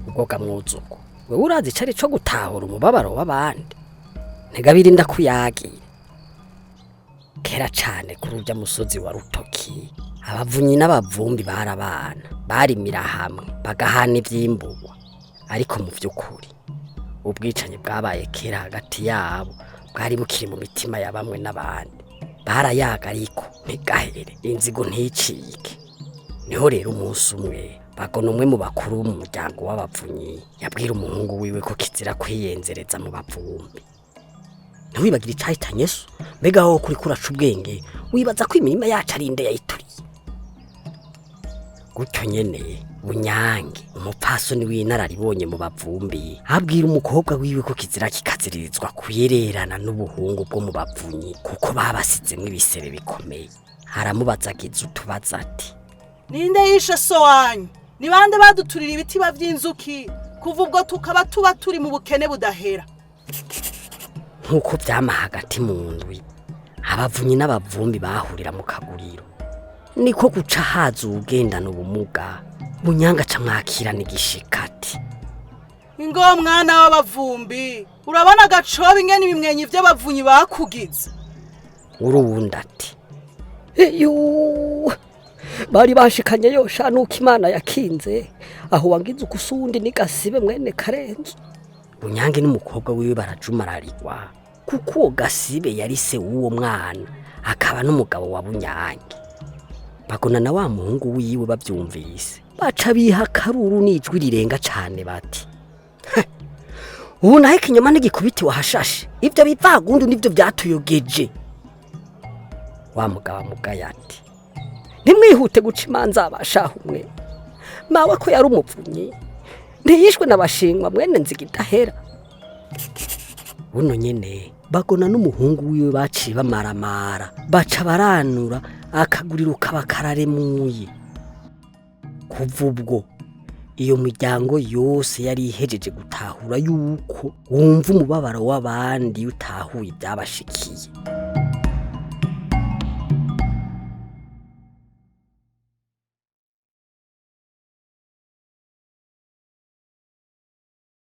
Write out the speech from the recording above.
Ubwo gamwuzuko, wewe urazi icari co gutahura umubabaro w'abandi? Ntegabirinda kuyagira. Kera cane kuri urya musozi wa Rutoki, abavunyi n'abavumbi barabana, barimira hamwe, bagahana ivyimburwa. Ariko mu vy'ukuri ubwicanyi bwabaye kera hagati yabo bwari bukiri mu mitima ya bamwe n'abandi. Barayaga ariko ntigahere, inzigo nticike. Niho rero umunsi umwe Bagona, umwe mu bakuru bo mu muryango w'abavunyi, yabwira umuhungu wiwe ko kizira kwiyenzereza mu bavumbi. Ntiwibagire icahitanye so. Mbega wowe kuri kuraca ubwenge, wibaza ko imirima yacu ari inde yayituriye? Gutyo nyene Bunyange, umupfasoni w'inararibonye mu bavumbi, abwira umukobwa wiwe ko kizira kikaziririzwa kuyererana n'ubuhungu bwo mu bavunyi, kuko babasizemwo ibisebe bikomeye. Aramubazagiza utubaza ati: Ninde yishe so wanyu? Ni bande baduturira ibitiba vy'inzuki, kuva ubwo tukaba tuba turi mu bukene budahera? Nk'uko vyama hagati mu ndwi, abavunyi n'abavumbi bahurira mu kaguriro, niko guca haza uwugendana ubumuga. Bunyanga aca mwakirana igishika ati: Ingo mwana w'abavumbi, urabona agacoba ingene ibimwenyi vy'abavunyi bakugize. Uruwundi ati: Eyo, bari bashikanye yosha nuko Imana yakinze. Aho wangize ukusundi ni Gasibe mwene Karenzo. Bunyange n'umukobwa wiwe barajumararigwa, kuko uwo Gasibe yari se w'uwo mwana, akaba n'umugabo wa Bunyange. Bagona na wa muhungu wiwe bavyumvise, baca biha akaruru n'ijwi rirenga cane bati: "Ubu naho ikinyoma ntigikubiti wahashashe, ivyo bivagundu nivyo vyatuyogeje." Wa mugabo amugaye ati: "Ntimwihute guca imanza abashaha umwe. Mawe ko yari umuvunyi, ntiyishwe n'abashingwa mwene nziga idahera?" Buno nyene Bagona n'umuhungu wiwe baciye bamaramara, baca baranura akaguriro kaba kararemuye. Kuva ubwo iyo miryango yose yari ihejeje gutahura yuko wumva umubabaro w'abandi utahuye ibyabashikiye.